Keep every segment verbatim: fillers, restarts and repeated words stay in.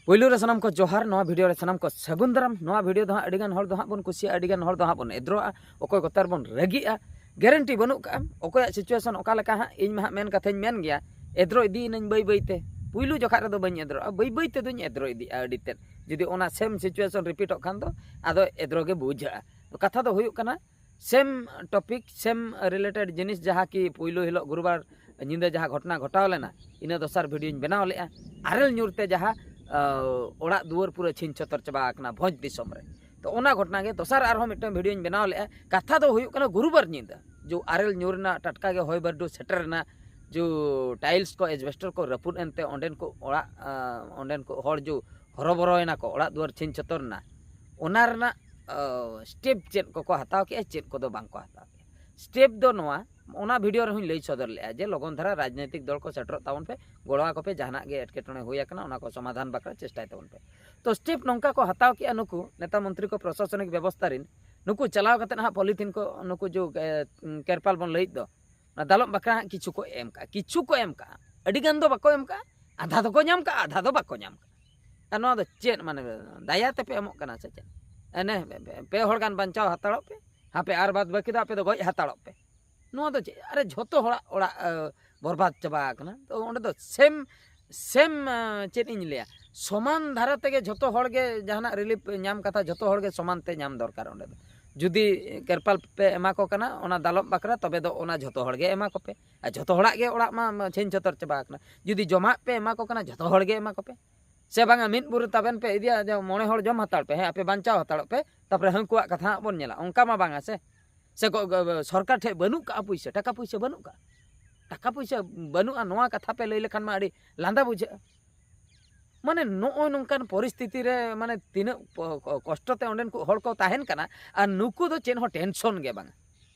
ᱯᱩᱭᱞᱩ ᱨᱮ ᱥᱟᱱᱟᱢ ᱠᱚ ᱡᱚᱦᱟᱨ, ᱱᱚᱣᱟ ᱵᱷᱤᱰᱤᱭᱳ ᱨᱮ ᱥᱟᱱᱟᱢ ᱠᱚ ᱥᱟᱹᱜᱩᱱ ᱫᱟᱨᱟᱢ᱾ ᱱᱚᱣᱟ ᱵᱷᱤᱰᱤᱭᱳ ᱫᱚ ᱦᱟᱸᱜ ᱟᱹᱰᱤ ᱜᱟᱱ ᱦᱚᱲ ᱫᱚ ᱦᱟᱸᱜ ᱵᱚᱱ ᱠᱩᱥᱤᱭᱟᱜᱼᱟ, ᱟᱹᱰᱤ ᱜᱟᱱ ᱦᱚᱲ ᱫᱚ ᱦᱟᱸᱜ ᱵᱚᱱ ᱮᱫᱽᱨᱚᱜᱼᱟ, ᱚᱠᱚᱭ ᱠᱚᱛᱮ ᱨᱮᱵᱚᱱ ᱨᱟᱹᱜᱤᱜᱼᱟ᱾ ᱜᱮᱨᱮᱱᱴᱤ ᱵᱟᱹᱱᱩᱜ ᱠᱟᱜᱼᱟ ᱚᱠᱚᱭᱟᱜ ᱥᱤᱪᱩᱭᱮᱥᱚᱱ ᱚᱠᱟ ᱞᱮᱠᱟ ᱦᱟᱸᱜ᱾ ᱤᱧ ᱢᱟ ᱦᱟᱸᱜ ᱢᱮᱱ ᱠᱟᱛᱷᱟᱧ ᱢᱮᱱ ᱜᱮᱭᱟ, ᱮᱫᱽᱨᱚ ᱤᱫᱤᱭᱮᱱᱟᱹᱧ ᱵᱟᱹᱭ ᱵᱟᱹᱭ ᱛᱮ᱾ ᱯᱩᱭᱞᱩ ᱡᱚᱠᱷᱟᱜ ᱨᱮᱫᱚ ᱵᱟᱹᱧ ᱮᱫᱽᱨᱚᱜᱼᱟ, ᱵᱟᱹᱭ ᱵᱟᱹᱭ ᱛᱮᱫᱚᱧ ᱮᱫᱽᱨᱚ ᱤᱫᱤᱜᱼᱟ ᱟᱹᱰᱤ ᱛᱮᱫ᱾ ᱡᱩᱫᱤ ᱚᱱᱟ ᱥᱮᱢ ᱥᱤᱪᱩᱭᱮᱥᱚᱱ ᱨᱤᱯᱤᱴᱚᱜ ᱠᱷᱟᱱ ᱫᱚ ᱟᱫᱚ ᱮᱫᱽᱨᱚ ᱜᱮ ᱵᱩᱡᱷᱟᱹᱜᱼᱟ᱾ ᱛᱚ ᱠᱟᱛᱷᱟ ᱫᱚ ᱦᱩᱭᱩᱜ ᱠᱟᱱᱟ, ᱥᱮᱢ ᱴᱚᱯᱤᱠ, ᱥᱮᱢ ᱨᱤᱞᱮᱴᱮᱰ ᱡᱤᱱᱤᱥ, ᱡᱟᱦᱟᱸ ᱠᱤ ᱯᱩᱭᱞᱩ ᱦᱤᱞᱳᱜ ᱜᱩᱨᱩᱵᱟᱨ ᱧᱤᱫᱟᱹ ᱡᱟᱦᱟᱸ ᱜᱷᱚᱴᱚᱱᱟ ᱜᱷᱚᱴᱟᱣ ᱞᱮᱱᱟ, ᱤᱱᱟᱹ ᱫᱚᱥᱟᱨ ᱵᱷᱤᱰᱤᱭᱳᱧ ᱵᱮᱱᱟᱣ ᱞᱮᱫᱼᱟ᱾ ᱟᱨᱮᱞ ᱧᱩᱨ ᱛᱮ ᱡᱟᱦᱟᱸ, ᱟᱹ, ᱚᱲᱟᱜ ᱫᱩᱣᱟᱹᱨ ᱯᱩᱨᱟᱹ ᱪᱷᱤᱝ ᱪᱷᱚᱛᱚᱨ ᱪᱟᱵᱟ ᱟᱠᱟᱱᱟ ᱵᱷᱚᱸᱡᱽ ᱫᱤᱥᱚᱢ ᱨᱮ᱾ ᱛᱚ ᱚᱱᱟ ᱜᱷᱚᱴᱚᱱᱟ ᱜᱮ ᱫᱚᱥᱟᱨ ᱟᱨᱦᱚᱸ ᱢᱤᱫᱴᱟᱝ ᱵᱷᱤᱰᱤᱭᱳᱧ ᱵᱮᱱᱟᱣ ᱞᱮᱫᱼᱟ᱾ ᱠᱟᱛᱷᱟ ᱫᱚ ᱦᱩᱭᱩᱜ ᱠᱟᱱᱟ ᱜᱩᱨᱩᱵᱟᱨ ᱧᱤᱫᱟᱹ ᱡᱚ ᱟᱨᱮᱞ ᱧᱩᱨ ᱨᱮᱱᱟᱜ ᱴᱟᱴᱠᱟ ᱜᱮ ᱦᱚᱭ ᱵᱟᱹᱨᱰᱩ ᱥᱮᱴᱮᱨ ᱮᱱᱟ, ᱡᱚ ᱴᱟᱭᱤᱞᱥ ᱠᱚ ᱮᱡᱵᱮᱥᱴᱟᱨ ᱠᱚ ᱨᱟᱹᱯᱩᱫ ᱮᱱᱛᱮ ᱚᱸᱰᱮᱱ ᱠᱚ ᱚᱲᱟᱜ, ᱟᱹ, ᱚᱸᱰᱮᱱ ᱠᱚ ᱦᱚᱲ ᱡᱚ ᱦᱚᱨᱚᱵᱚᱨᱚᱭᱮᱱᱟ ᱠᱚ, ᱚᱲᱟᱜ ᱫᱩᱣᱟᱹᱨ ᱪᱷᱤᱝ ᱪᱷᱚᱛᱚᱨ ᱮᱱᱟ᱾ ᱚᱱᱟ ᱨᱮᱱᱟᱜ, ᱟᱹ, ᱥᱴᱮᱯ ᱪᱮᱫ ᱠᱚᱠᱚ ᱦᱟᱛᱟᱣ ᱠᱮᱜᱼᱟ, ᱪᱮᱫ ᱠᱚᱫᱚ ᱵᱟᱝ ᱠᱚ ᱦᱟᱛᱟᱣ ᱠᱮᱜᱼᱟ᱾ ᱥᱴᱮᱯ ᱫᱚ ᱱᱚᱣᱟ, ᱚᱱᱟ ᱵᱷᱤᱰᱤᱭᱳ ᱨᱮᱦᱚᱸᱧ ᱞᱟᱹᱭ ᱥᱚᱫᱚᱨ ᱞᱮᱜᱼᱟ ᱡᱮ ᱞᱚᱜᱚᱱ ᱫᱷᱟᱨᱟ ᱨᱟᱡᱽᱱᱳᱭᱛᱤᱠ ᱫᱚᱞ ᱠᱚ ᱥᱮᱴᱮᱨᱚᱜ ᱛᱟᱵᱚᱱ ᱯᱮ, ᱜᱚᱲᱚ ᱟᱠᱚ ᱯᱮ, ᱡᱟᱦᱟᱱᱟᱜ ᱜᱮ ᱮᱴᱠᱮᱴᱚᱬᱮ ᱦᱩᱭ ᱟᱠᱟᱱᱟ ᱚᱱᱟ ᱠᱚ ᱥᱚᱢᱟᱫᱷᱟᱱ ᱵᱟᱠᱷᱨᱟ ᱪᱮᱥᱴᱟᱭ ᱛᱟᱵᱚᱱ ᱯᱮ᱾ ᱛᱚ ᱥᱴᱮᱯ ᱱᱚᱝᱠᱟ ᱠᱚ ᱦᱟᱛᱟᱣ ᱠᱮᱜᱼᱟ ᱱᱩᱠᱩ ᱱᱮᱛᱟ ᱢᱚᱱᱛᱨᱤ ᱠᱚ, ᱯᱨᱚᱥᱟᱥᱚᱱᱤᱠ ᱵᱮᱵᱚᱥᱛᱷᱟ ᱨᱮᱱ, ᱱᱩᱠᱩ ᱪᱟᱞᱟᱣ ᱠᱟᱛᱮ ᱦᱟᱸᱜ ᱯᱚᱞᱤᱛᱷᱤᱱ ᱠᱚ, ᱱᱩᱠᱩ ᱡᱚ, ᱮ, ᱠᱮᱨᱯᱟᱞ ᱵᱚᱱ ᱞᱟᱹᱭᱮᱫ ᱫᱚ, ᱚᱱᱟ ᱫᱟᱞᱚᱵ ᱵᱟᱠᱷᱨᱟ ᱦᱟᱸᱜ ᱠᱤᱪᱷᱩ ᱠᱚ ᱮᱢ ᱠᱟᱜᱼᱟ, ᱠᱤᱪᱷᱩ ᱠᱚ ᱮᱢ ᱠᱟᱜᱼᱟ, ᱟᱹᱰᱤ ᱜᱟᱱ ᱫᱚ ᱵᱟᱠᱚ ᱮᱢ ᱠᱟᱜᱼᱟ, ᱟᱫᱷᱟ ᱫᱚᱠᱚ ᱧᱟᱢ ᱠᱟᱜᱼᱟ, ᱟᱫᱷᱟ ᱫᱚ ᱵᱟᱠᱚ ᱧᱟᱢ ᱠᱟᱜᱼᱟ᱾ ᱟᱨ ᱱᱚᱣᱟ ᱫᱚ ᱪᱮᱫ ᱢᱟᱱᱮ ᱫᱟᱭᱟ ᱛᱮᱯᱮ ᱮᱢᱚᱜ ᱠᱟᱱᱟ ᱥᱮ ᱪᱮᱫ? ᱮᱱᱮ ᱯᱮ ᱦᱚᱲ ᱜᱟᱱ ᱵᱟᱧᱪᱟᱣ ᱦᱟᱛᱟᱲᱚᱜ ᱯᱮ, ᱦᱟᱯᱮ ᱟᱨ ᱵᱟᱫ ᱵᱟᱹᱠᱤ ᱫᱚ ᱟᱯᱮ ᱫᱚ ᱜᱚᱡ ᱦᱟᱛᱟᱲᱚᱜ ᱯᱮ᱾ ᱱᱚᱣᱟ ᱫᱚ ᱪᱮᱫ? ᱟᱨᱮ ᱡᱷᱚᱛᱚ ᱦᱚᱲᱟᱜ ᱚᱲᱟᱜ, ᱮ, ᱵᱚᱨᱵᱟᱫ ᱪᱟᱵᱟ ᱟᱠᱟᱱᱟ᱾ ᱛᱚ ᱚᱸᱰᱮ ᱫᱚ ᱥᱮᱢ, ᱥᱮᱢ, ᱮ, ᱪᱮᱫ ᱤᱧ ᱞᱟᱹᱭᱟ, ᱥᱚᱢᱟᱱ ᱫᱷᱟᱨᱟ ᱛᱮᱜᱮ ᱡᱷᱚᱛᱚ ᱦᱚᱲ ᱜᱮ ᱡᱟᱦᱟᱱᱟᱜ ᱨᱤᱞᱤᱯ ᱧᱟᱢ ᱠᱟᱛᱷᱟ ᱡᱷᱚᱛᱚ ᱦᱚᱲ ᱜᱮ ᱥᱚᱢᱟᱱ ᱛᱮ ᱧᱟᱢ ᱫᱚᱨᱠᱟᱨ᱾ ᱚᱸᱰᱮ ᱫᱚ ᱡᱩᱫᱤ ᱠᱮᱨᱯᱟᱞ ᱯᱮ ᱮᱢᱟ ᱠᱚ ᱠᱟᱱᱟ ᱚᱱᱟ ᱫᱟᱞᱚᱵ ᱵᱟᱠᱷᱨᱟ, ᱛᱚᱵᱮ ᱫᱚ ᱚᱱᱟ ᱡᱷᱚᱛᱚ ᱦᱚᱲ ᱜᱮ ᱮᱢᱟ ᱠᱚᱯᱮ᱾ ᱟᱨ ᱡᱷᱚᱛᱚ ᱦᱚᱲᱟᱜ ᱜᱮ ᱚᱲᱟᱜ ᱢᱟ, ᱢᱟ ᱪᱷᱤᱝ ᱪᱷᱚᱛᱚᱨ ᱪᱟᱵᱟ ᱟᱠᱟᱱᱟ᱾ ᱡᱩᱫᱤ ᱡᱚᱢᱟᱜ ᱯᱮ ᱮᱢᱟ ᱠᱚ ᱠᱟᱱᱟ, ᱡᱷᱚᱛᱚ ᱦᱚᱲ ᱜᱮ ᱮᱢᱟ ᱠᱚᱯᱮ᱾ ᱥᱮ ᱵᱟᱝᱟ, ᱢᱤᱫ ᱵᱩᱨᱩ ᱛᱟᱵᱮᱱ ᱯᱮ ᱤᱫᱤᱭᱟ, ᱡᱮ ᱢᱚᱬᱮ ᱦᱚᱲ ᱡᱚᱢ ᱦᱟᱛᱟᱲ ᱯᱮ, ᱦᱮᱸ, ᱟᱯᱮ ᱵᱟᱧᱪᱟᱣ ᱦᱟᱛᱟᱲᱚᱜ ᱯᱮ, ᱛᱟᱯᱚᱨᱮ ᱦᱟᱹᱱᱠᱩᱣᱟᱜ ᱠᱟᱛᱷᱟ ᱦᱟᱸᱜ ᱵᱚᱱ ᱧᱮᱞᱟ᱾ ᱚᱱᱠᱟ ᱢᱟ ᱵᱟᱝᱟ ᱥᱮ᱾ ᱥᱮ ᱠᱚ, ᱜᱚ-, ᱜᱚ-, ᱥᱚᱨᱠᱟᱨ ᱴᱷᱮᱡ ᱵᱟᱹᱱᱩᱜ ᱠᱟᱜᱼᱟ ᱯᱩᱭᱥᱟᱹ, ᱴᱟᱠᱟ ᱯᱩᱭᱥᱟᱹ ᱵᱟᱹᱱᱩᱜ ᱠᱟᱜᱼᱟ, ᱴᱟᱠᱟ ᱯᱩᱭᱥᱟᱹ ᱵᱟᱹᱱᱩᱜᱼᱟ, ᱱᱚᱣᱟ ᱠᱟᱛᱷᱟ ᱯᱮ ᱞᱟᱹᱭ ᱞᱮᱠᱷᱟᱱ ᱢᱟ ᱟᱹᱰᱤ ᱞᱟᱸᱫᱟ ᱵᱩᱡᱷᱟᱹᱜᱼᱟ᱾ ᱢᱟᱱᱮ ᱱᱚᱜᱼᱚᱭ ᱱᱚᱝᱠᱟᱱ ᱯᱚᱨᱤᱥᱛᱷᱤᱛᱤ ᱨᱮ ᱢᱟᱱᱮ ᱛᱤᱱᱟᱹᱜ ᱯᱚ-, ᱠᱚ-, ᱠᱚᱥᱴᱚ ᱛᱮ ᱚᱸᱰᱮᱱ ᱠᱚ ᱦᱚᱲ ᱠᱚ ᱛᱟᱦᱮᱱ ᱠᱟᱱᱟ, ᱟᱨ ᱱᱩᱠᱩ ᱫᱚ ᱪᱮᱫ ᱦᱚᱸ ᱴᱮᱱᱥᱚᱱ ᱜᱮ ᱵᱟᱝᱟ᱾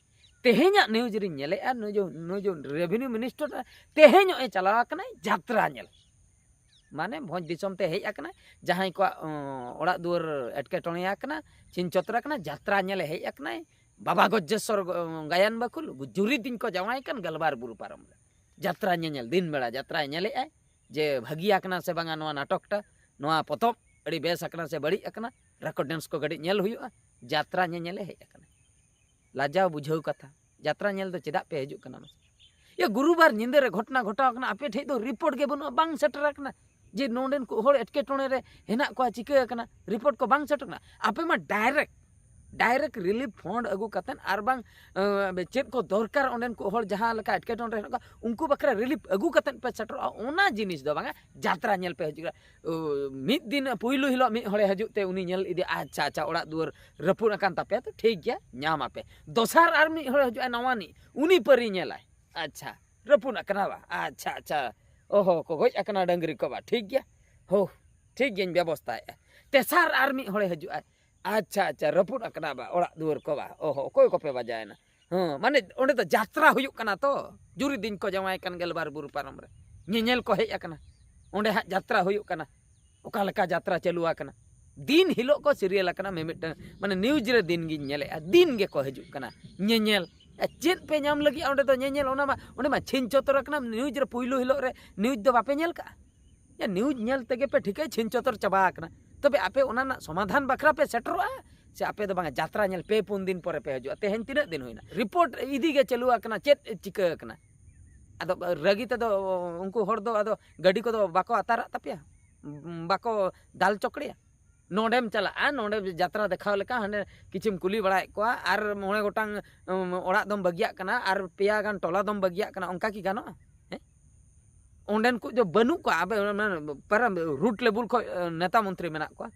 ᱛᱮᱦᱮᱧᱟᱜ ᱱᱤᱭᱩᱡᱽ ᱨᱤᱧ ᱧᱮᱞᱮᱜᱼᱟ, ᱱᱩᱭ ᱡᱚ-, ᱱᱩᱭ ᱡᱚ ᱨᱮᱵᱷᱮᱱᱤᱭᱩ ᱢᱤᱱᱤᱥᱴᱟᱨ ᱛᱮᱦᱮᱧᱚᱜ ᱮ ᱪᱟᱞᱟᱣ ᱟᱠᱟᱱᱟᱭ ᱡᱟᱛᱨᱟ ᱧᱮᱞ᱾ ᱢᱟᱱᱮ ᱵᱷᱚᱸᱡᱽ ᱫᱤᱥᱚᱢ ᱛᱮ ᱦᱮᱡ ᱟᱠᱟᱱᱟᱭ, ᱡᱟᱦᱟᱸᱭ ᱠᱚᱣᱟᱜ, ᱚᱸ, ᱚᱲᱟᱜ ᱫᱩᱣᱟᱹᱨ ᱮᱴᱠᱮᱴᱚᱬᱮ ᱟᱠᱟᱱᱟ, ᱪᱷᱤᱝ ᱪᱷᱚᱛᱨ ᱟᱠᱟᱱᱟ, ᱡᱟᱛᱨᱟ ᱧᱮᱞᱮ ᱦᱮᱡ ᱟᱠᱟᱱᱟᱭ᱾ ᱵᱟᱵᱟ ᱜᱚᱡᱽᱡᱮᱥᱚᱨ, ᱚᱸ, ᱜᱟᱭᱟᱱ ᱵᱟᱹᱠᱷᱩᱞ, ᱡᱩᱨᱤ ᱫᱤᱱ ᱠᱚ ᱡᱟᱶᱟᱭ ᱠᱟᱱ ᱜᱮᱞᱵᱟᱨ ᱵᱩᱨᱩ ᱯᱟᱨᱚᱢ ᱨᱮ᱾ ᱡᱟᱛᱨᱟ ᱧᱮᱧᱮᱞ, ᱫᱤᱱ ᱵᱮᱲᱟ ᱡᱟᱛᱨᱟᱭ ᱧᱮᱞᱮᱜᱼᱟᱭ ᱡᱮ ᱵᱷᱟᱹᱜᱤ ᱟᱠᱟᱱᱟ ᱥᱮ ᱵᱟᱝᱟ ᱱᱚᱣᱟ ᱱᱟᱴᱚᱠᱴᱟ᱾ ᱱᱚᱣᱟ ᱯᱚᱛᱚᱵ ᱟᱹᱰᱤ ᱵᱮᱥ ᱟᱠᱟᱱᱟ ᱥᱮ ᱵᱟᱹᱲᱤᱡ ᱟᱠᱟᱱᱟ, ᱨᱮᱠᱚᱨᱰᱮᱱᱥ ᱠᱚ ᱠᱟᱹᱴᱤᱡ ᱧᱮᱞ ᱦᱩᱭᱩᱜᱼᱟ᱾ ᱡᱟᱛᱨᱟ ᱧᱮᱧᱮᱞᱮ ᱦᱮᱡ ᱟᱠᱟᱱᱟ᱾ ᱞᱟᱡᱟᱣ ᱵᱩᱡᱷᱟᱹᱣ ᱠᱟᱛᱷᱟ, ᱡᱟᱛᱨᱟ ᱧᱮᱞ ᱫᱚ ᱪᱮᱫᱟᱜ ᱯᱮ ᱦᱤᱡᱩᱜ ᱠᱟᱱᱟ ᱢᱟᱥᱮ? ᱭᱟ, ᱜᱩᱨᱩᱵᱟᱨ ᱧᱤᱫᱟᱹ ᱨᱮ ᱜᱷᱚᱴᱚᱱᱟ ᱜᱷᱚᱴᱟᱣ ᱟᱠᱟᱱᱟ, ᱟᱯᱮ ᱴᱷᱮᱡ ᱫᱚ ᱨᱤᱯᱳᱨᱴ ᱜᱮ ᱵᱟᱹᱱᱩᱜᱼᱟ, ᱵᱟᱝ ᱥᱮᱴᱮᱨ ᱟᱠᱟᱱᱟ ᱡᱮ ᱱᱚᱰᱮᱱ ᱠᱚ ᱦᱚᱲ ᱮᱴᱠᱮᱴᱚᱬᱮ ᱨᱮ ᱦᱮᱱᱟᱜ ᱠᱚᱣᱟ, ᱪᱤᱠᱟᱹ ᱟᱠᱟᱱᱟ, ᱨᱤᱯᱳᱨᱴ ᱠᱚ ᱵᱟᱝ ᱥᱮᱴᱮᱨ ᱟᱠᱟᱱᱟ᱾ ᱟᱯᱮ ᱢᱟ ᱰᱟᱭᱨᱮᱠᱴ ᱰᱟᱭᱨᱮᱠᱴ ᱨᱤᱞᱤᱯ ᱯᱷᱚᱱᱰ ᱟᱹᱜᱩ ᱠᱟᱛᱮᱫ ᱟᱨ ᱵᱟᱝ ᱪᱮᱫ ᱠᱚ ᱫᱚᱨᱠᱟᱨ ᱚᱸᱰᱮᱱ ᱠᱚ ᱦᱚᱲ ᱡᱟᱦᱟᱸ ᱞᱮᱠᱟ ᱮᱴᱠᱮᱴᱚᱬᱮ ᱨᱮ ᱦᱮᱱᱟᱜ ᱠᱚᱣᱟ, ᱩᱱᱠᱩ ᱵᱟᱠᱷᱨᱟ ᱨᱤᱞᱤᱯ ᱟᱹᱜᱩ ᱠᱟᱛᱮᱫ ᱯᱮ ᱥᱮᱴᱮᱨᱚᱜᱼᱟ᱾ ᱚᱱᱟ ᱡᱤᱱᱤᱥ ᱫᱚ ᱵᱟᱝᱟ ᱡᱟᱛᱨᱟ ᱧᱮᱞ ᱯᱮ ᱦᱤᱡᱩᱜᱼᱟ᱾ ᱢᱤᱫ ᱫᱤᱱ ᱯᱩᱭᱞᱩ ᱦᱤᱞᱳᱜ ᱢᱤᱫ ᱦᱚᱲᱮ ᱦᱤᱡᱩᱜ ᱛᱮ ᱩᱱᱤ ᱧᱮᱞ ᱤᱫᱤ, ᱟᱪᱪᱷᱟ ᱟᱪᱪᱷᱟ, ᱚᱲᱟᱜ ᱫᱩᱣᱟᱹᱨ ᱨᱟᱹᱯᱩᱫ ᱟᱠᱟᱱ ᱛᱟᱯᱮᱭᱟ ᱛᱚ, ᱴᱷᱤᱠ ᱜᱮᱭᱟ, ᱧᱟᱢ ᱟᱯᱮ᱾ ᱫᱚᱥᱟᱨ ᱟᱨ ᱢᱤᱫ ᱦᱚᱲᱮ ᱦᱤᱡᱩᱜᱼᱟ, ᱱᱟᱣᱟᱱᱤᱡ, ᱩᱱᱤ ᱯᱟᱹᱨᱤ ᱧᱮᱞᱟᱭ, ᱟᱪᱪᱷᱟ, ᱨᱟᱹᱯᱩᱫ ᱟᱠᱟᱱᱟ ᱵᱟ, ᱟᱪᱪᱷᱟ ᱟᱪᱪᱷᱟ, ᱚᱦᱚ ᱠᱚ ᱜᱚᱡ ᱟᱠᱟᱱᱟ ᱰᱟᱹᱝᱨᱤ ᱠᱚ ᱵᱟ, ᱴᱷᱤᱠ ᱜᱮᱭᱟ, ᱦᱳ, ᱴᱷᱤᱠ ᱜᱮᱭᱟᱧ ᱵᱮᱵᱚᱥᱛᱟᱭᱮᱫᱼᱟ᱾ ᱛᱮᱥᱟᱨ ᱟᱨ ᱢᱤᱫ ᱦᱚᱲᱮ ᱦᱤᱡᱩᱜᱼᱟ, ᱟᱪᱪᱷᱟ ᱟᱪᱪᱷᱟ, ᱨᱟᱹᱯᱩᱫ ᱟᱠᱟᱱᱟ ᱵᱟ ᱚᱲᱟᱜ ᱫᱩᱣᱟᱹᱨ ᱠᱚ ᱵᱟ, ᱚᱦᱚ, ᱚᱠᱚᱭ ᱠᱚᱯᱮ ᱵᱟᱡᱟᱣᱮᱱᱟ? ᱦᱮᱸ, ᱢᱟᱱᱮ ᱚᱸᱰᱮ ᱫᱚ ᱡᱟᱛᱨᱟ ᱦᱩᱭᱩᱜ ᱠᱟᱱᱟ ᱛᱚ, ᱡᱩᱨᱤ ᱫᱤᱱ ᱠᱚ ᱡᱟᱶᱟᱭ ᱠᱟᱱ ᱜᱮᱞᱵᱟᱨ ᱵᱩᱨᱩ ᱯᱟᱨᱚᱢ ᱨᱮ ᱧᱮᱧᱮᱞ ᱠᱚ ᱦᱮᱡ ᱟᱠᱟᱱᱟ, ᱚᱸᱰᱮ ᱦᱟᱸᱜ ᱡᱟᱛᱨᱟ ᱦᱩᱭᱩᱜ ᱠᱟᱱᱟ᱾ ᱚᱠᱟ ᱞᱮᱠᱟ ᱡᱟᱛᱨᱟ ᱪᱟᱹᱞᱩ ᱟᱠᱟᱱᱟ? ᱫᱤᱱ ᱦᱤᱞᱳᱜ ᱠᱚ ᱥᱤᱨᱤᱭᱟᱞ ᱟᱠᱟᱱᱟ, ᱢᱤᱢᱤᱫᱴᱟᱝ ᱢᱟᱱᱮ ᱱᱤᱭᱩᱡᱽ ᱨᱮ ᱫᱤᱱ ᱜᱤᱧ ᱧᱮᱞᱮᱫᱼᱟ, ᱫᱤᱱ ᱜᱮᱠᱚ ᱦᱤᱡᱩᱜ ᱠᱟᱱᱟ ᱧᱮᱧᱮᱞ᱾ ᱟᱨ ᱪᱮᱫ ᱯᱮ ᱧᱟᱢ ᱞᱟᱹᱜᱤᱫ ᱚᱸᱰᱮ ᱫᱚ ᱧᱮᱧᱮᱞ? ᱚᱱᱟ ᱢᱟ, ᱚᱸᱰᱮ ᱢᱟ ᱪᱷᱤᱝ ᱪᱚᱛᱚᱨ ᱟᱠᱟᱱᱟ ᱱᱤᱭᱩᱡᱽ ᱨᱮ, ᱯᱩᱭᱞᱩ ᱦᱤᱞᱳᱜ ᱨᱮ ᱱᱤᱭᱩᱡᱽ ᱫᱚ ᱵᱟᱯᱮ ᱧᱮᱞ ᱠᱟᱜᱼᱟ? ᱭᱟ, ᱱᱤᱭᱩᱡᱽ ᱧᱮᱞ ᱛᱮᱜᱮ ᱯᱮ ᱴᱷᱤᱠᱟᱹᱭᱟ ᱪᱷᱤᱝ ᱪᱚᱛᱚᱨ ᱪᱟᱵᱟ ᱟᱠᱟᱱᱟ᱾ ᱛᱚᱵᱮ ᱟᱯᱮ ᱚᱱᱟ ᱨᱮᱱᱟᱜ ᱥᱚᱢᱟᱫᱷᱟᱱ ᱵᱟᱠᱷᱨᱟ ᱯᱮ ᱥᱮᱴᱮᱨᱚᱜᱼᱟ ᱥᱮ ᱟᱯᱮ ᱫᱚ ᱵᱟᱝᱟ ᱡᱟᱛᱨᱟ ᱧᱮᱞ ᱯᱮ ᱯᱩᱱ ᱫᱤᱱ ᱯᱚᱨᱮ ᱯᱮ ᱦᱤᱡᱩᱜᱼᱟ? ᱛᱮᱦᱮᱧ ᱛᱤᱱᱟᱹᱜ ᱫᱤᱱ ᱦᱩᱭᱱᱟ? ᱨᱤᱯᱳᱨᱴ ᱤᱫᱤ ᱜᱮ ᱪᱟᱹᱞᱩ ᱟᱠᱟᱱᱟ, ᱪᱮᱫ ᱪᱤᱠᱟᱹ ᱟᱠᱟᱱᱟ? ᱟᱫᱚ ᱨᱟᱹᱜᱤ ᱛᱮᱫᱚ ᱩᱱᱠᱩ ᱦᱚᱲ ᱫᱚ ᱟᱫᱚ ᱜᱟᱹᱰᱤ ᱠᱚᱫᱚ ᱵᱟᱠᱚ ᱟᱛᱟᱨᱟᱜ ᱛᱟᱯᱮᱭᱟ, ᱵᱟᱠᱚ ᱫᱟᱞ ᱪᱚᱠᱲᱮᱭᱟ? ᱱᱚᱰᱮᱢ ᱪᱟᱞᱟᱜᱼᱟ, ᱱᱚᱰᱮ ᱡᱟᱛᱨᱟ ᱫᱮᱠᱷᱟᱣ ᱞᱮᱠᱟ ᱦᱟᱸᱰᱮ ᱠᱤᱪᱷᱩᱢ ᱠᱩᱞᱤ ᱵᱟᱲᱟᱭᱮᱫ ᱠᱚᱣᱟ ᱟᱨ ᱢᱚᱬᱮ ᱜᱚᱴᱟᱝ, ᱩᱢ, ᱚᱲᱟᱜ ᱫᱚᱢ ᱵᱟᱹᱜᱤᱭᱟᱜ ᱠᱟᱱᱟ ᱟᱨ ᱯᱮᱭᱟ ᱜᱟᱱ ᱴᱚᱞᱟ ᱫᱚᱢ ᱵᱟᱹᱜᱤᱭᱟᱜ ᱠᱟᱱᱟ, ᱚᱱᱠᱟ ᱠᱤ ᱜᱟᱱᱚᱜᱼᱟ? ᱦᱮᱸ, ᱚᱸᱰᱮᱱ ᱠᱚ ᱡᱚ ᱵᱟᱹᱱᱩᱜ ᱠᱚᱣᱟ, ᱟᱵᱮ ᱚᱱᱟ ᱯᱟᱨᱟ ᱨᱩᱴ ᱞᱮᱵᱩᱞ ᱠᱷᱚᱡ, ᱮ, ᱱᱮᱛᱟ ᱢᱚᱱᱛᱨᱤ ᱢᱮᱱᱟᱜ ᱠᱚᱣᱟ,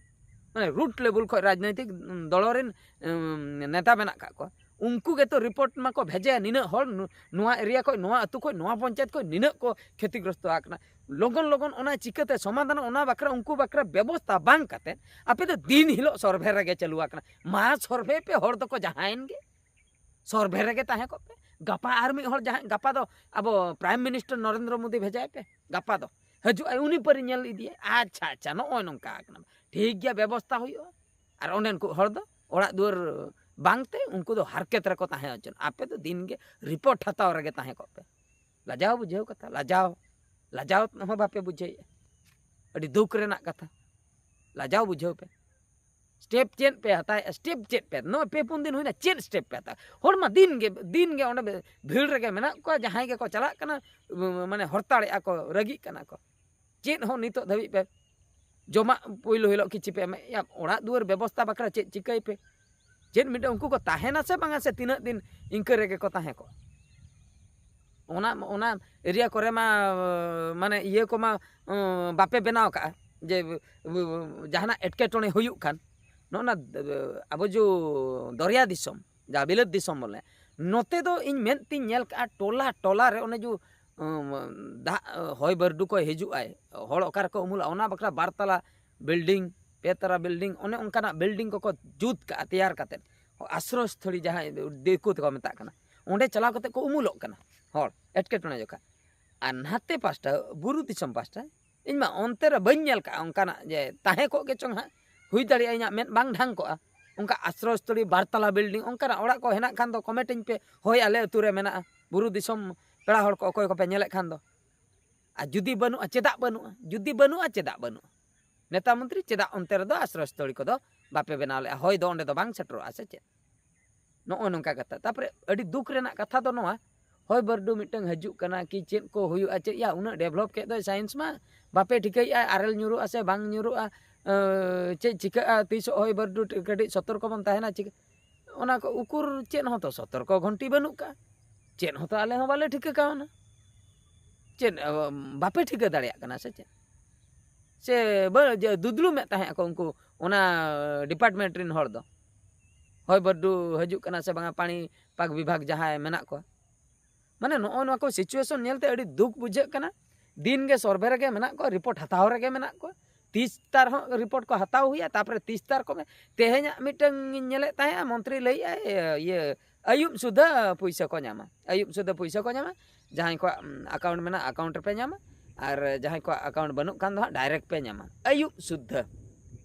ᱢᱟᱱᱮ ᱨᱩᱴ ᱞᱮᱵᱩᱞ ᱠᱷᱚᱡ ᱨᱟᱡᱽᱱᱳᱭᱛᱤᱠ ᱫᱚᱞᱚ ᱨᱮᱱ, ᱩᱢ, ᱱᱮᱛᱟ ᱢᱮᱱᱟᱜ ᱠᱟᱜ ᱠᱚᱣᱟ᱾ ᱩᱱᱠᱩ ᱜᱮᱛᱚ ᱨᱤᱯᱳᱨᱴ ᱢᱟᱠᱚ ᱵᱷᱮᱡᱟᱭᱟ, ᱱᱤᱱᱟᱹᱜ ᱦᱚᱲ ᱱᱩ-, ᱱᱚᱣᱟ ᱮᱨᱤᱭᱟ ᱠᱷᱚᱡ, ᱱᱚᱣᱟ ᱟᱹᱛᱩ ᱠᱷᱚᱡ, ᱱᱚᱣᱟ ᱯᱚᱧᱪᱟᱭᱮᱛ ᱠᱷᱚᱡ ᱱᱤᱱᱟᱹᱜ ᱠᱚ ᱠᱷᱚᱛᱤᱜᱨᱚᱥᱛᱚ ᱟᱠᱟᱱᱟ᱾ ᱞᱚᱜᱚᱱ ᱞᱚᱜᱚᱱ ᱚᱱᱟ ᱪᱤᱠᱟᱹᱛᱮ ᱥᱚᱢᱟᱫᱷᱟᱱ, ᱚᱱᱟ ᱵᱟᱠᱷᱨᱟ, ᱩᱱᱠᱩ ᱵᱟᱠᱷᱨᱟ ᱵᱮᱵᱚᱥᱛᱷᱟ ᱵᱟᱝ ᱠᱟᱛᱮ ᱟᱯᱮ ᱫᱚ ᱫᱤᱱ ᱦᱤᱞᱳᱜ ᱥᱚᱨᱵᱷᱮ ᱨᱮᱜᱮ ᱪᱟᱹᱞᱩ ᱟᱠᱟᱱᱟ᱾ ᱢᱟ ᱥᱚᱨᱵᱷᱮ ᱯᱮ, ᱦᱚᱲ ᱫᱚᱠᱚ ᱡᱟᱦᱟᱸᱭᱮᱱ ᱜᱮ, ᱥᱚᱨᱵᱷᱮ ᱨᱮᱜᱮ ᱛᱟᱦᱮᱸ ᱠᱚᱜ ᱯᱮ᱾ ᱜᱟᱯᱟ ᱟᱨ ᱢᱤᱫ ᱦᱚᱲ ᱡᱟᱦᱟᱸᱭ, ᱜᱟᱯᱟ ᱫᱚ ᱟᱵᱚ ᱯᱨᱟᱭᱤᱢ ᱢᱤᱱᱤᱥᱴᱟᱨ ᱱᱚᱨᱮᱱᱫᱨᱚ ᱢᱳᱫᱤ ᱵᱷᱮᱡᱟᱭ ᱯᱮ, ᱜᱟᱯᱟ ᱫᱚ ᱦᱤᱡᱩᱜ ᱟᱭ, ᱩᱱᱤ ᱯᱟᱹᱨᱤ ᱧᱮᱞ ᱤᱫᱤᱭᱟᱭ᱾ ᱟᱪᱪᱷᱟ ᱟᱪᱪᱷᱟ, ᱱᱚᱜᱼᱚᱭ ᱱᱚᱝᱠᱟ ᱟᱠᱟᱱᱟ, ᱴᱷᱤᱠ ᱜᱮᱭᱟ, ᱵᱮᱵᱚᱥᱛᱷᱟ ᱦᱩᱭᱩᱜᱼᱟ᱾ ᱟᱨ ᱚᱸᱰᱮᱱ ᱠᱚ ᱦᱚᱲ ᱫᱚ ᱚᱲᱟᱜ ᱫᱩᱣᱟᱹᱨ ᱵᱟᱝᱛᱮ ᱩᱱᱠᱩ ᱫᱚ ᱦᱟᱨᱠᱮᱛ ᱨᱮᱠᱚ ᱛᱟᱦᱮᱸ ᱦᱚᱪᱚᱱ᱾ ᱟᱯᱮ ᱫᱚ ᱫᱤᱱ ᱜᱮ ᱨᱤᱯᱳᱨᱴ ᱦᱟᱛᱟᱣ ᱨᱮᱜᱮ ᱛᱟᱦᱮᱸ ᱠᱚᱜ ᱯᱮ᱾ ᱞᱟᱡᱟᱣ ᱵᱩᱡᱷᱟᱹᱣ ᱠᱟᱛᱷᱟ, ᱞᱟᱡᱟᱣ, ᱞᱟᱡᱟᱣ ᱦᱚᱸ ᱵᱟᱯᱮ ᱵᱩᱡᱷᱟᱹᱣᱮᱫᱼᱟ᱾ ᱟᱹᱰᱤ ᱫᱩᱠ ᱨᱮᱱᱟᱜ ᱠᱟᱛᱷᱟ᱾ ᱞᱟᱡᱟᱣ ᱵᱩᱡᱷᱟᱹᱣ ᱯᱮ᱾ ᱥᱴᱮᱯ ᱪᱮᱫ ᱯᱮ ᱦᱟᱛᱟᱣᱮᱫᱼᱟ? ᱥᱴᱮᱯ ᱪᱮᱫ ᱯᱮ? ᱱᱚᱜᱼᱚᱭ ᱯᱮ ᱯᱩᱱ ᱫᱤᱱ ᱦᱩᱭᱱᱟ, ᱪᱮᱫ ᱥᱴᱮᱯ ᱯᱮ ᱦᱟᱛᱟᱣ? ᱦᱚᱲ ᱢᱟ ᱫᱤᱱ ᱜᱮ, ᱫᱤᱱ ᱜᱮ ᱚᱸᱰᱮ ᱵᱷᱤᱲ ᱨᱮᱜᱮ ᱢᱮᱱᱟᱜ ᱠᱚᱣᱟ, ᱡᱟᱦᱟᱸᱭ ᱜᱮᱠᱚ ᱪᱟᱞᱟᱜ ᱠᱟᱱᱟ, ᱢᱟᱱᱮ ᱦᱚᱨᱛᱟᱲᱮᱜᱼᱟ ᱠᱚ, ᱨᱟᱹᱜᱤᱜ ᱠᱟᱱᱟ ᱠᱚ᱾ ᱪᱮᱫ ᱦᱚᱸ ᱱᱤᱛᱚᱜ ᱫᱷᱟᱹᱵᱤᱡ ᱯᱮ ᱡᱚᱢᱟᱜ ᱯᱳᱭᱞᱳ ᱦᱤᱞᱳᱜ ᱠᱤᱪᱷᱩ ᱯᱮ ᱮᱢᱮᱜᱼᱟ, ᱚᱲᱟᱜ ᱫᱩᱣᱟᱹᱨ ᱵᱮᱵᱚᱥᱛᱷᱟ ᱵᱟᱠᱷᱨᱟ ᱪᱮᱫ ᱪᱤᱠᱟᱹᱭ ᱯᱮ? ᱪᱮᱫ ᱢᱤᱫᱴᱟᱝ ᱩᱱᱠᱩ ᱠᱚ ᱛᱟᱦᱮᱱᱟ ᱥᱮ ᱵᱟᱝᱟ, ᱥᱮ ᱛᱤᱱᱟᱹᱜ ᱫᱤᱱ ᱤᱱᱠᱟᱹ ᱨᱮᱜᱮ ᱠᱚ ᱛᱟᱦᱮᱸ ᱠᱚᱜᱼᱟ? ᱚᱱᱟ, ᱚᱱᱟ ᱮᱨᱤᱭᱟ ᱠᱚᱨᱮ ᱢᱟ, ᱢᱟᱱᱮ ᱤᱭᱟᱹ ᱠᱚᱢᱟ, ᱩᱸ, ᱵᱟᱯᱮ ᱵᱮᱱᱟᱣ ᱠᱟᱜᱼᱟ ᱡᱮ, ᱩ, ᱩ, ᱡᱟᱦᱟᱱᱟᱜ ᱮᱴᱠᱮᱴᱚᱬᱮ ᱦᱩᱭᱩᱜ ᱠᱷᱟᱱ, ᱱᱚᱜᱼᱚ ᱱᱟ, ᱟᱵᱚ ᱡᱚ ᱫᱚᱨᱭᱟ ᱫᱤᱥᱚᱢ, ᱡᱟᱦᱟᱸ ᱵᱤᱞᱟᱹᱛ ᱫᱤᱥᱚᱢ ᱵᱚᱞᱮ, ᱱᱚᱛᱮ ᱫᱚ ᱤᱧ ᱢᱮᱫ ᱛᱤᱧ ᱧᱮᱞ ᱠᱟᱜᱼᱟ, ᱴᱚᱞᱟ ᱴᱚᱞᱟ ᱨᱮ ᱚᱱᱮ ᱡᱚ, ᱩᱸ, ᱫᱟᱜ, ᱦᱚᱭ ᱵᱟᱹᱨᱰᱩ ᱠᱚᱭ ᱦᱤᱡᱩᱜ ᱟᱭ, ᱦᱚᱲ ᱚᱠᱟ ᱨᱮᱠᱚ ᱩᱢᱩᱞᱟ, ᱚᱱᱟ ᱵᱟᱠᱷᱨᱟ ᱵᱟᱨ ᱛᱟᱞᱟ ᱵᱤᱞᱰᱤᱝ, ᱯᱮ ᱛᱟᱞᱟ ᱵᱤᱞᱰᱤᱝ, ᱚᱱᱮ ᱚᱱᱠᱟᱱᱟᱜ ᱵᱤᱞᱰᱤᱝ ᱠᱚᱠᱚ ᱡᱩᱛ ᱠᱟᱜᱼᱟ ᱛᱮᱭᱟᱨ ᱠᱟᱛᱮᱫ᱾ ᱟᱥᱨᱚᱭ ᱥᱛᱷᱚᱞᱤ ᱡᱟᱦᱟᱸᱭ ᱫᱤᱠᱩ ᱛᱮᱠᱚ ᱢᱮᱛᱟᱜ ᱠᱟᱱᱟ, ᱚᱸᱰᱮ ᱪᱟᱞᱟᱣ ᱠᱟᱛᱮᱫ ᱠᱚ ᱩᱢᱩᱞᱚᱜ ᱠᱟᱱᱟ ᱦᱚᱲ ᱮᱴᱠᱮᱴᱚᱬᱮ ᱡᱚᱠᱷᱟ᱾ ᱟᱨ ᱱᱟᱛᱮ ᱯᱟᱥᱴᱟ, ᱵᱩᱨᱩ ᱫᱤᱥᱚᱢ ᱯᱟᱥᱴᱟ, ᱤᱧ ᱢᱟ ᱚᱱᱛᱮ ᱨᱮ ᱵᱟᱹᱧ ᱧᱮᱞ ᱠᱟᱜᱼᱟ ᱚᱱᱠᱟᱱᱟᱜ ᱡᱮ ᱛᱟᱦᱮᱸ ᱠᱚᱜ ᱜᱮ ᱪᱚᱝ ᱦᱟᱸᱜ, ᱦᱩᱭ ᱫᱟᱲᱮᱭᱟᱜᱼᱟ ᱤᱧᱟᱹᱜ ᱢᱮᱫ ᱵᱟᱝ ᱰᱷᱟᱝ ᱠᱚᱜᱼᱟ᱾ ᱚᱱᱠᱟ ᱟᱥᱨᱚᱭ ᱥᱛᱷᱚᱞᱤ ᱵᱟᱨ ᱛᱟᱞᱟ ᱵᱤᱞᱰᱤᱝ ᱚᱱᱠᱟᱱᱟᱜ ᱚᱲᱟᱜ ᱠᱚ ᱦᱮᱱᱟᱜ ᱠᱷᱟᱱ ᱫᱚ ᱠᱚᱢᱮᱱᱴ ᱟᱹᱧ ᱯᱮ, ᱦᱳᱭ ᱟᱞᱮ ᱟᱹᱛᱩ ᱨᱮ ᱢᱮᱱᱟᱜᱼᱟ, ᱵᱩᱨᱩ ᱫᱤᱥᱚᱢ ᱯᱮᱲᱟ ᱦᱚᱲ ᱠᱚ ᱚᱠᱚᱭ ᱠᱚᱯᱮ ᱧᱮᱞᱮᱫ ᱠᱷᱟᱱ ᱫᱚ᱾ ᱟᱨ ᱡᱩᱫᱤ ᱵᱟᱹᱱᱩᱜᱼᱟ, ᱪᱮᱫᱟᱜ ᱵᱟᱹᱱᱩᱜᱼᱟ? ᱡᱩᱫᱤ ᱵᱟᱹᱱᱩᱜᱼᱟ, ᱪᱮᱫᱟᱜ ᱵᱟᱹᱱᱩᱜᱼᱟ? ᱱᱮᱛᱟ ᱢᱚᱱᱛᱨᱤ, ᱪᱮᱫᱟᱜ ᱚᱱᱛᱮ ᱨᱮᱫᱚ ᱟᱥᱨᱚᱭ ᱥᱛᱷᱚᱞᱤ ᱠᱚᱫᱚ ᱵᱟᱯᱮ ᱵᱮᱱᱟᱣ ᱞᱮᱜᱼᱟ? ᱦᱚᱭ ᱫᱚ ᱚᱸᱰᱮ ᱫᱚ ᱵᱟᱝ ᱥᱮᱴᱮᱨᱚᱜᱼᱟ ᱥᱮ ᱪᱮᱫ? ᱱᱚᱜᱼᱚ ᱱᱚᱝᱠᱟ ᱠᱟᱛᱷᱟ᱾ ᱛᱟᱨᱯᱚᱨᱮ ᱟᱹᱰᱤ ᱫᱩᱠ ᱨᱮᱱᱟᱜ ᱠᱟᱛᱷᱟ ᱫᱚ ᱱᱚᱣᱟ, ᱦᱚᱭ ᱵᱟᱹᱨᱰᱩ ᱢᱤᱫᱴᱟᱝ ᱦᱤᱡᱩᱜ ᱠᱟᱱᱟ ᱠᱤ ᱪᱮᱫ ᱠᱚ ᱦᱩᱭᱩᱜᱼᱟ, ᱪᱮᱫ ᱭᱟ, ᱩᱱᱟᱹᱜ ᱰᱮᱵᱷᱞᱚᱯ ᱠᱮᱫ ᱫᱚᱭ ᱥᱟᱭᱮᱱᱥ ᱢᱟ, ᱵᱟᱯᱮ ᱴᱷᱤᱠᱟᱹᱭᱮᱫᱼᱟ ᱟᱨᱮᱞ ᱧᱩᱨᱩᱜᱼᱟ ᱥᱮ ᱵᱟᱝ ᱧᱩᱨᱩᱜᱼᱟ, ᱮᱸ, ᱪᱮᱫ ᱪᱤᱠᱟᱹᱜᱼᱟ, ᱛᱤᱥᱚᱜ ᱦᱚᱭ ᱵᱟᱹᱨᱰᱩ ᱠᱟᱹᱴᱤᱡ ᱥᱚᱛᱚᱨᱠᱚ ᱵᱚᱱ ᱛᱟᱦᱮᱱᱟ, ᱪᱤᱠᱟᱹ? ᱚᱱᱟ ᱠᱚ ᱩᱠᱩᱨ ᱪᱮᱫ ᱦᱚᱸ ᱛᱚ ᱥᱚᱛᱚᱨᱠᱚ ᱜᱷᱚᱱᱴᱤ ᱵᱟᱹᱱᱩᱜ ᱠᱟᱜᱼᱟ, ᱪᱮᱫ ᱦᱚᱸ ᱛᱚ ᱟᱞᱮ ᱦᱚᱸ ᱵᱟᱞᱮ ᱴᱷᱤᱠᱟᱹ ᱠᱟᱣᱱᱟ᱾ ᱪᱮᱫ, ᱮ, ᱵᱟᱯᱮ ᱴᱷᱤᱠᱟᱹ ᱫᱟᱲᱮᱭᱟᱜ ᱠᱟᱱᱟ ᱥᱮ ᱪᱮᱫ? ᱥᱮ ᱵᱟ-, ᱡᱮ ᱫᱩᱫᱽᱞᱩᱢᱮᱫ ᱛᱟᱦᱮᱸ ᱟᱠᱚ ᱩᱱᱠᱩ ᱚᱱᱟ ᱰᱤᱯᱟᱨᱴᱢᱮᱱᱴ ᱨᱮᱱ ᱦᱚᱲ ᱫᱚ, ᱦᱚᱭ ᱵᱟᱹᱨᱰᱩ ᱦᱤᱡᱩᱜ ᱠᱟᱱᱟ ᱥᱮ ᱵᱟᱝᱟ, ᱯᱟᱱᱤ ᱯᱟᱠ ᱵᱤᱵᱷᱟᱜᱽ ᱡᱟᱦᱟᱸᱭ ᱢᱮᱱᱟᱜ ᱠᱚᱣᱟ? ᱢᱟᱱᱮ ᱱᱚᱜᱼᱚ ᱱᱚᱣᱟ ᱠᱚ ᱥᱤᱪᱩᱭᱮᱥᱚᱱ ᱧᱮᱞᱛᱮ ᱟᱹᱰᱤ ᱫᱩᱠ ᱵᱩᱡᱷᱟᱹᱜ ᱠᱟᱱᱟ᱾ ᱫᱤᱱ ᱜᱮ ᱥᱚᱨᱵᱷᱮ ᱨᱮᱜᱮ ᱢᱮᱱᱟᱜ ᱠᱚᱣᱟ, ᱨᱤᱯᱳᱨᱴ ᱦᱟᱛᱟᱣ ᱨᱮᱜᱮ ᱢᱮᱱᱟᱜ ᱠᱚᱣᱟ᱾ ᱛᱤᱥ ᱛᱟᱨ ᱦᱚᱸ ᱨᱤᱯᱳᱨᱴ ᱠᱚ ᱦᱟᱛᱟᱣ ᱦᱩᱭᱟ, ᱛᱟᱨᱯᱚᱨᱮ ᱛᱤᱥ ᱛᱟᱨ ᱠᱚ ᱢᱮ-, ᱛᱮᱦᱮᱧᱟᱜ ᱢᱤᱫᱴᱟᱝ ᱤᱧ ᱧᱮᱞᱮᱫ ᱛᱟᱦᱮᱸᱜᱼᱟ, ᱢᱚᱱᱛᱨᱤ ᱞᱟᱹᱭᱮᱜᱼᱟᱭ, ᱤᱭᱟᱹ, ᱟᱹᱭᱩᱵ ᱥᱩᱫᱷᱟᱹ ᱯᱩᱭᱥᱟᱹ ᱠᱚ ᱧᱟᱢᱟ, ᱟᱹᱭᱩᱵ ᱥᱩᱫᱷᱟᱹ ᱯᱩᱭᱥᱟᱹ ᱠᱚ ᱧᱟᱢᱟ, ᱡᱟᱦᱟᱸᱭ ᱠᱚᱣᱟᱜ, ᱩᱢ, ᱟᱠᱟᱣᱩᱱᱴ ᱢᱮᱱᱟᱜᱼᱟ, ᱟᱠᱟᱣᱩᱱᱴ ᱨᱮᱯᱮ ᱧᱟᱢᱟ, ᱟᱨ ᱡᱟᱦᱟᱸᱭ ᱠᱚᱣᱟᱜ ᱟᱠᱟᱣᱩᱱᱴ ᱵᱟᱹᱱᱩᱜ ᱠᱷᱟᱱ ᱫᱚ ᱦᱟᱸᱜ ᱰᱟᱭᱨᱮᱠᱴ ᱯᱮ ᱧᱟᱢᱟ, ᱟᱹᱭᱩᱵ ᱥᱩᱫᱷᱟᱹ,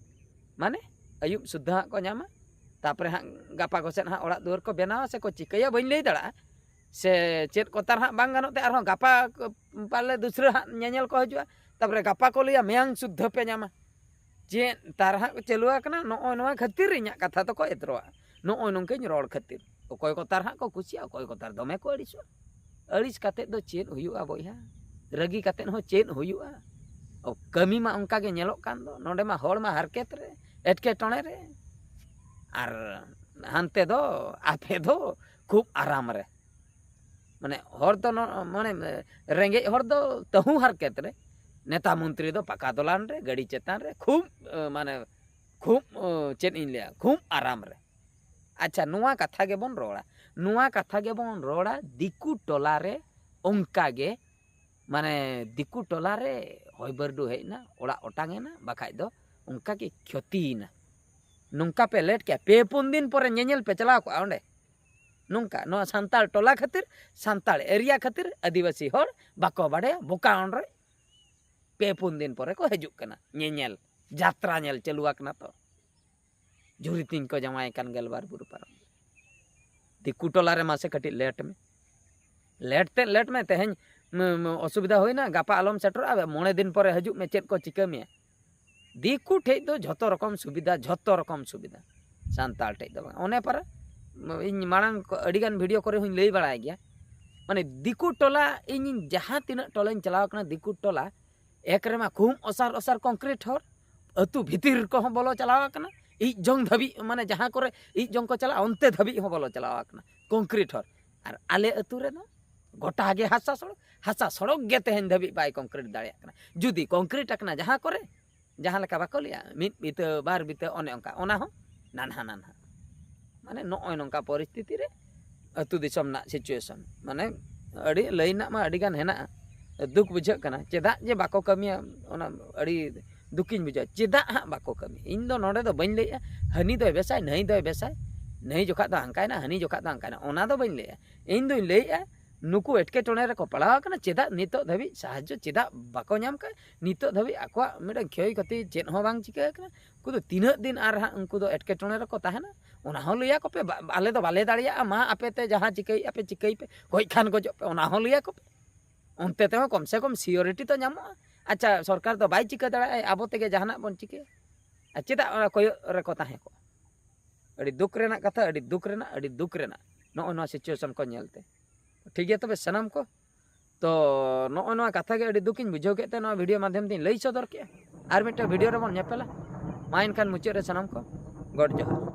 ᱢᱟᱱᱮ ᱟᱹᱭᱩᱵ ᱥᱩᱫᱷᱟᱹ ᱦᱟᱸᱜ ᱠᱚ ᱧᱟᱢᱟ᱾ ᱛᱟᱨᱯᱚᱨᱮ ᱦᱟᱸᱜ ᱜᱟᱯᱟ ᱠᱚᱥᱮᱫ ᱦᱟᱸᱜ ᱚᱲᱟᱜ ᱫᱩᱣᱟᱹᱨ ᱠᱚ ᱵᱮᱱᱟᱣᱟ ᱥᱮ ᱠᱚ ᱪᱤᱠᱟᱹᱭᱟ, ᱵᱟᱹᱧ ᱞᱟᱹᱭ ᱫᱟᱲᱮᱭᱟᱜᱼᱟ, ᱥᱮ ᱪᱮᱫ ᱠᱚ ᱛᱟᱨ ᱦᱟᱸᱜ ᱵᱟᱝ ᱜᱟᱱᱚᱜ ᱛᱮ ᱟᱨᱦᱚᱸ ᱜᱟᱯᱟ ᱠᱚ ᱯᱟᱞᱮ ᱫᱩᱥᱨᱟᱹ ᱦᱟᱸᱜ ᱧᱮᱧᱮᱞ ᱠᱚ ᱦᱤᱡᱩᱜᱼᱟ᱾ ᱛᱟᱨᱯᱚᱨᱮ ᱜᱟᱯᱟ ᱠᱚ ᱞᱟᱹᱭᱟ ᱢᱮᱭᱟᱝ ᱥᱩᱫᱽᱫᱷᱟᱹ ᱯᱮ ᱧᱟᱢᱟ᱾ ᱪᱮᱫ ᱛᱟᱨᱦᱟᱜ ᱠᱚ ᱪᱟᱹᱞᱩ ᱟᱠᱟᱱᱟ, ᱱᱚᱜᱼᱚᱭ ᱱᱚᱣᱟ ᱠᱷᱟᱹᱛᱤᱨ ᱤᱧᱟᱹᱜ ᱠᱟᱛᱷᱟ ᱫᱚᱠᱚ ᱮᱛᱨᱚᱜᱼᱟ᱾ ᱱᱚᱜᱼᱚᱭ ᱱᱚᱝᱠᱟᱧ ᱨᱚᱲ ᱠᱷᱟᱹᱛᱤᱨ ᱚᱠᱚᱭ ᱠᱚ ᱛᱟᱨᱦᱟᱜ ᱠᱚ ᱠᱩᱥᱤᱭᱟᱜᱼᱟ, ᱚᱠᱚᱭ ᱠᱚ ᱛᱟᱨ ᱫᱚᱢᱮ ᱠᱚ ᱟᱹᱲᱤᱥᱚᱜᱼᱟ᱾ ᱟᱹᱲᱤᱥ ᱠᱟᱛᱮᱫ ᱫᱚ ᱪᱮᱫ ᱦᱩᱭᱩᱜᱼᱟ ᱵᱚᱭᱦᱟ? ᱨᱟᱹᱜᱤ ᱠᱟᱛᱮᱫ ᱦᱚᱸ ᱪᱮᱫ ᱦᱩᱭᱩᱜᱼᱟ? ᱚ, ᱠᱟᱹᱢᱤ ᱢᱟ ᱚᱱᱠᱟ ᱜᱮ ᱧᱮᱞᱚᱜ ᱠᱟᱱ ᱫᱚ᱾ ᱱᱚᱰᱮ ᱢᱟ ᱦᱚᱲ ᱢᱟ ᱦᱟᱨᱠᱮᱛ ᱨᱮ, ᱮᱴᱠᱮᱴᱚᱬᱮ ᱨᱮ, ᱟᱨ ᱦᱟᱱᱛᱮ ᱫᱚ ᱟᱯᱮ ᱫᱚ ᱠᱷᱩᱵ ᱟᱨᱟᱢ ᱨᱮ᱾ ᱢᱟᱱᱮ ᱦᱚᱲ ᱫᱚ ᱱᱚ-, ᱢᱟᱱᱮ ᱨᱮᱸᱜᱮᱡ ᱦᱚᱲ ᱫᱚ ᱛᱟᱹᱦᱩ ᱦᱟᱨᱠᱮᱛ ᱨᱮ, ᱱᱮᱛᱟ ᱢᱚᱱᱛᱨᱤ ᱫᱚ ᱯᱟᱠᱟ ᱫᱚᱞᱟᱱ ᱨᱮ, ᱜᱟᱹᱰᱤ ᱪᱮᱛᱟᱱ ᱨᱮ, ᱠᱷᱩᱵ, ᱮ, ᱢᱟᱱᱮ ᱠᱷᱩᱵ, ᱮ, ᱪᱮᱫ ᱤᱧ ᱞᱟᱹᱭᱟ, ᱠᱷᱩᱵ ᱟᱨᱟᱢ ᱨᱮ᱾ ᱟᱪᱪᱷᱟ, ᱱᱚᱣᱟ ᱠᱟᱛᱷᱟ ᱜᱮᱵᱚᱱ ᱨᱚᱲᱟ, ᱱᱚᱣᱟ ᱠᱟᱛᱷᱟ ᱜᱮᱵᱚᱱ ᱨᱚᱲᱟ᱾ ᱫᱤᱠᱩ ᱴᱚᱞᱟ ᱨᱮ ᱚᱱᱠᱟ ᱜᱮ, ᱢᱟᱱᱮ ᱫᱤᱠᱩ ᱴᱚᱞᱟ ᱨᱮ ᱦᱚᱭ ᱵᱟᱹᱨᱰᱩ ᱦᱮᱡ ᱮᱱᱟ, ᱚᱲᱟᱜ ᱚᱴᱟᱝ ᱮᱱᱟ, ᱵᱟᱠᱷᱟᱡ ᱫᱚ ᱚᱱᱠᱟ ᱜᱮ ᱠᱷᱚᱛᱤᱭᱮᱱᱟ᱾ ᱱᱚᱝᱠᱟ ᱯᱮ ᱞᱮᱴ ᱠᱮᱜᱼᱟ, ᱯᱮ ᱯᱩᱱ ᱫᱤᱱ ᱯᱚᱨᱮ ᱧᱮᱧᱮᱞ ᱯᱮ ᱪᱟᱞᱟᱣ ᱠᱚᱜᱼᱟ ᱚᱸᱰᱮ᱾ ᱱᱚᱝᱠᱟ ᱱᱚᱣᱟ ᱥᱟᱱᱛᱟᱲ ᱴᱚᱞᱟ ᱠᱷᱟᱹᱛᱤᱨ, ᱥᱟᱱᱛᱟᱲ ᱮᱨᱤᱭᱟ ᱠᱷᱟᱹᱛᱤᱨ ᱟᱹᱫᱤᱵᱟᱹᱥᱤ ᱦᱚᱲ ᱵᱟᱠᱚ ᱵᱟᱰᱟᱭᱟ, ᱵᱚᱠᱟ ᱚᱸᱰᱮ ᱯᱮ ᱯᱩᱱ ᱫᱤᱱ ᱯᱚᱨᱮ ᱠᱚ ᱦᱤᱡᱩᱜ ᱠᱟᱱᱟ ᱧᱮᱧᱮᱞ, ᱡᱟᱛᱨᱟ ᱧᱮᱞ ᱪᱟᱹᱞᱩ ᱟᱠᱟᱱᱟ ᱛᱚ᱾ ᱡᱷᱩᱨᱤ ᱛᱤᱧ ᱠᱚ ᱡᱟᱶᱟᱭ ᱠᱟᱱ ᱜᱮᱞᱵᱟᱨ ᱵᱩᱨᱩ ᱯᱟᱨᱚᱢ᱾ ᱫᱤᱠᱩ ᱴᱚᱞᱟ ᱨᱮ ᱢᱟᱥᱮ ᱠᱟᱹᱴᱤᱡ ᱞᱮᱴ ᱢᱮ, ᱞᱮᱴ ᱛᱮ ᱞᱮᱴ ᱢᱮ᱾ ᱛᱮᱦᱮᱧ ᱢ-, ᱢ-, ᱚᱥᱩᱵᱤᱫᱷᱟ ᱦᱩᱭᱱᱟ, ᱜᱟᱯᱟ ᱟᱞᱚᱢ ᱥᱮᱴᱮᱨᱚᱜᱼᱟ, ᱢᱚᱬᱮ ᱫᱤᱱ ᱯᱚᱨᱮ ᱦᱤᱡᱩᱜ ᱢᱮ, ᱪᱮᱫ ᱠᱚ ᱪᱤᱠᱟᱹ ᱢᱮᱭᱟ᱾ ᱫᱤᱠᱩ ᱴᱷᱮᱡ ᱫᱚ ᱡᱷᱚᱛᱚ ᱨᱚᱠᱚᱢ ᱥᱩᱵᱤᱫᱷᱟ, ᱡᱷᱚᱛᱚ ᱨᱚᱠᱚᱢ ᱥᱩᱵᱤᱫᱷᱟ, ᱥᱟᱱᱛᱟᱲ ᱴᱷᱮᱡ ᱫᱚ ᱵᱟᱝ᱾ ᱚᱱᱮ ᱯᱟᱨᱟ ᱤᱧ ᱢᱟᱲᱟᱝ ᱠᱚ-, ᱟᱹᱰᱤᱜᱟᱱ ᱵᱷᱤᱰᱤᱭᱳ ᱠᱚᱨᱮ ᱦᱚᱸᱧ ᱞᱟᱹᱭ ᱵᱟᱲᱟᱭ ᱜᱮᱭᱟ, ᱢᱟᱱᱮ ᱫᱤᱠᱩ ᱴᱚᱞᱟ, ᱤᱧ ᱡᱟᱦᱟᱸ ᱛᱤᱱᱟᱹᱜ ᱴᱚᱞᱟᱧ ᱪᱟᱞᱟᱣ ᱠᱟᱱᱟ, ᱫᱤᱠᱩ ᱴᱚᱞᱟ ᱮᱠ ᱨᱮᱢᱟ ᱠᱷᱩᱵ ᱚᱥᱟᱨ ᱚᱥᱟᱨ ᱠᱚᱝᱠᱨᱤᱴ ᱦᱚᱨ, ᱟᱹᱛᱩ ᱵᱷᱤᱛᱤᱨ ᱠᱚᱦᱚᱸ ᱵᱚᱞᱚ ᱪᱟᱞᱟᱣ ᱟᱠᱟᱱᱟ, ᱤᱡ ᱡᱚᱝ ᱫᱷᱟᱹᱵᱤᱡ, ᱢᱟᱱᱮ ᱡᱟᱦᱟᱸ ᱠᱚᱨᱮ ᱤᱡ ᱡᱚᱝ ᱠᱚ ᱪᱟᱞᱟᱜᱼᱟ, ᱚᱱᱛᱮ ᱫᱷᱟᱹᱵᱤᱡ ᱦᱚᱸ ᱵᱚᱞᱚ ᱪᱟᱞᱟᱣ ᱟᱠᱟᱱᱟ ᱠᱚᱝᱠᱨᱤᱴ ᱦᱚᱨ᱾ ᱟᱨ ᱟᱞᱮ ᱟᱹᱛᱩ ᱨᱮᱫᱚ ᱜᱚᱴᱟ ᱜᱮ ᱦᱟᱥᱟ ᱥᱚᱲᱚᱠ, ᱦᱟᱥᱟ ᱥᱚᱲᱚᱠ ᱜᱮ ᱛᱮᱦᱮᱧ ᱫᱷᱟᱹᱵᱤᱡ ᱵᱟᱭ ᱠᱚᱝᱠᱨᱤᱴ ᱫᱟᱲᱮᱭᱟᱜ ᱠᱟᱱᱟ᱾ ᱡᱩᱫᱤ ᱠᱚᱝᱠᱨᱤᱴ ᱟᱠᱟᱱᱟ ᱡᱟᱦᱟᱸ ᱠᱚᱨᱮ, ᱡᱟᱦᱟᱸ ᱞᱮᱠᱟ ᱵᱟᱠᱚ ᱞᱟᱹᱭᱟ, ᱢᱤᱫ ᱵᱤᱛᱟᱹ, ᱵᱟᱨ ᱵᱤᱛᱟᱹ, ᱚᱱᱮ ᱚᱱᱠᱟ, ᱚᱱᱟ ᱦᱚᱸ ᱱᱟᱱᱦᱟ ᱱᱟᱱᱦᱟ᱾ ᱢᱟᱱᱮ ᱱᱚᱜᱼᱚᱭ ᱱᱚᱝᱠᱟ ᱯᱚᱨᱤᱥᱛᱷᱤᱛᱤ ᱨᱮ ᱟᱹᱛᱩ ᱫᱤᱥᱚᱢ ᱨᱮᱱᱟᱜ ᱥᱤᱪᱩᱭᱮᱥᱚᱱ, ᱢᱟᱱᱮ ᱟᱹᱰᱤ ᱞᱟᱹᱭ ᱨᱮᱱᱟᱜ ᱢᱟ ᱟᱹᱰᱤ ᱜᱟᱱ ᱦᱮᱱᱟᱜᱼᱟ᱾ ᱫᱩᱠ ᱵᱩᱡᱷᱟᱹᱜ ᱠᱟᱱᱟ, ᱪᱮᱫᱟᱜ ᱡᱮ ᱵᱟᱠᱚ ᱠᱟᱹᱢᱤᱭᱟ, ᱚᱱᱟ ᱟᱹᱰᱤ ᱫᱩᱠᱤᱧ ᱵᱩᱡᱷᱟᱹᱣᱟ᱾ ᱪᱮᱫᱟᱜ ᱦᱟᱸᱜ ᱵᱟᱠᱚ ᱠᱟᱹᱢᱤᱭᱟ? ᱤᱧ ᱫᱚ ᱱᱚᱰᱮ ᱫᱚ ᱵᱟᱹᱧ ᱞᱟᱹᱭᱮᱜᱼᱟ ᱦᱟᱹᱱᱤ ᱫᱚᱭ ᱵᱮᱥᱟᱭ, ᱱᱟᱹᱭ ᱫᱚᱭ ᱵᱮᱥᱟᱭ, ᱱᱟᱹᱭ ᱡᱚᱠᱷᱟᱜ ᱫᱚ ᱦᱟᱝᱠᱟᱭᱱᱟ, ᱦᱟᱹᱱᱤ ᱡᱚᱠᱷᱟᱜ ᱫᱚ ᱦᱟᱝᱠᱟᱭᱱᱟ, ᱚᱱᱟ ᱫᱚ ᱵᱟᱹᱧ ᱞᱟᱹᱭᱮᱜᱼᱟ᱾ ᱤᱧ ᱫᱩᱧ ᱞᱟᱹᱭᱮᱜᱼᱟ, ᱱᱩᱠᱩ ᱮᱴᱠᱮᱴᱚᱬᱮ ᱨᱮᱠᱚ ᱯᱟᱲᱟᱣ ᱟᱠᱟᱱᱟ, ᱪᱮᱫᱟᱜ ᱱᱤᱛᱚᱜ ᱫᱷᱟᱹᱵᱤᱡ ᱥᱟᱦᱟᱡᱽᱡᱚ ᱪᱮᱫᱟᱜ ᱵᱟᱠᱚ ᱧᱟᱢ ᱠᱟᱜᱼᱟ? ᱱᱤᱛᱚᱜ ᱫᱷᱟᱹᱵᱤᱡ ᱟᱠᱚᱣᱟᱜ ᱢᱤᱫᱴᱟᱝ ᱠᱷᱚᱭ ᱠᱷᱚᱛᱤ ᱪᱮᱫ ᱦᱚᱸ ᱵᱟᱝ ᱪᱤᱠᱟᱹ ᱟᱠᱟᱱᱟ᱾ ᱩᱱᱠᱩ ᱫᱚ ᱛᱤᱱᱟᱹᱜ ᱫᱤᱱ ᱟᱨ ᱦᱟᱸᱜ ᱩᱱᱠᱩ ᱫᱚ ᱮᱴᱠᱮᱴᱚᱬᱮ ᱨᱮᱠᱚ ᱛᱟᱦᱮᱱᱟ? ᱚᱱᱟ ᱦᱚᱸ ᱞᱟᱹᱭᱟᱠᱚ ᱯᱮ, ᱵᱟ-, ᱟᱞᱮ ᱫᱚ ᱵᱟᱞᱮ ᱫᱟᱲᱮᱭᱟᱜᱼᱟ, ᱢᱟ ᱟᱯᱮ ᱛᱮ ᱡᱟᱦᱟᱸ ᱪᱤᱠᱟᱹᱭᱮᱫᱼᱟ ᱯᱮ ᱪᱤᱠᱟᱹᱭ ᱯᱮ, ᱜᱚᱡ ᱠᱷᱟᱱ ᱜᱚᱡᱚᱜ ᱯᱮ, ᱚᱱᱟ ᱦᱚᱸ ᱞᱟᱹᱭᱟᱠᱚ ᱯᱮ᱾ ᱚᱱᱛᱮ ᱛᱮᱦᱚᱸ ᱠᱚᱢ ᱥᱮ ᱠᱚᱢ ᱥᱤᱭᱳᱨᱤᱴᱤ ᱛᱚ ᱧᱟᱢᱚᱜᱼᱟ᱾ ᱟᱪᱪᱷᱟ, ᱥᱚᱨᱠᱟᱨ ᱫᱚ ᱵᱟᱭ ᱪᱤᱠᱟᱹ ᱫᱟᱲᱮᱭᱟᱜᱼᱟ, ᱟᱵᱚ ᱛᱮᱜᱮ ᱡᱟᱦᱟᱱᱟᱜ ᱵᱚᱱ ᱪᱤᱠᱟᱹᱭᱟ? ᱟᱨ ᱪᱮᱫᱟᱜ ᱚᱱᱟ ᱠᱚᱭᱚᱜ ᱨᱮᱠᱚ ᱛᱟᱦᱮᱸ ᱠᱚᱜᱼᱟ? ᱟᱹᱰᱤ ᱫᱩᱠ ᱨᱮᱱᱟᱜ ᱠᱟᱛᱷᱟ, ᱟᱹᱰᱤ ᱫᱩᱠ ᱨᱮᱱᱟᱜ, ᱟᱹᱰᱤ ᱫᱩᱠ ᱨᱮᱱᱟᱜ ᱱᱚᱜᱼᱚ ᱱᱚᱣᱟ situation ᱠᱚ ᱧᱮᱞᱛᱮ᱾ ᱴᱷᱤᱠ ᱜᱮᱭᱟ ᱛᱚᱵᱮ ᱥᱟᱱᱟᱢ ᱠᱚ, ᱛᱚ ᱱᱚᱜᱼᱚ ᱱᱚᱣᱟ ᱠᱟᱛᱷᱟ ᱜᱮ ᱟᱹᱰᱤ ᱫᱩᱠᱤᱧ ᱵᱩᱡᱷᱟᱹᱣ ᱠᱮᱫ ᱛᱮ ᱱᱚᱣᱟ video ᱢᱟᱫᱽᱫᱷᱚᱢ ᱛᱤᱧ ᱞᱟᱹᱭ ᱥᱚᱫᱚᱨ ᱠᱮᱫᱼᱟ᱾ ᱟᱨ ᱢᱤᱫᱴᱮᱱ video ᱨᱮᱵᱚᱱ ᱧᱮᱯᱮᱞᱟ᱾ ᱢᱟ ᱮᱱᱠᱷᱟᱱ ᱢᱩᱪᱟᱹᱫ ᱨᱮ ᱥᱟᱱᱟᱢ ᱠᱚ ᱜᱚᱰ ᱡᱚᱦᱟᱨ᱾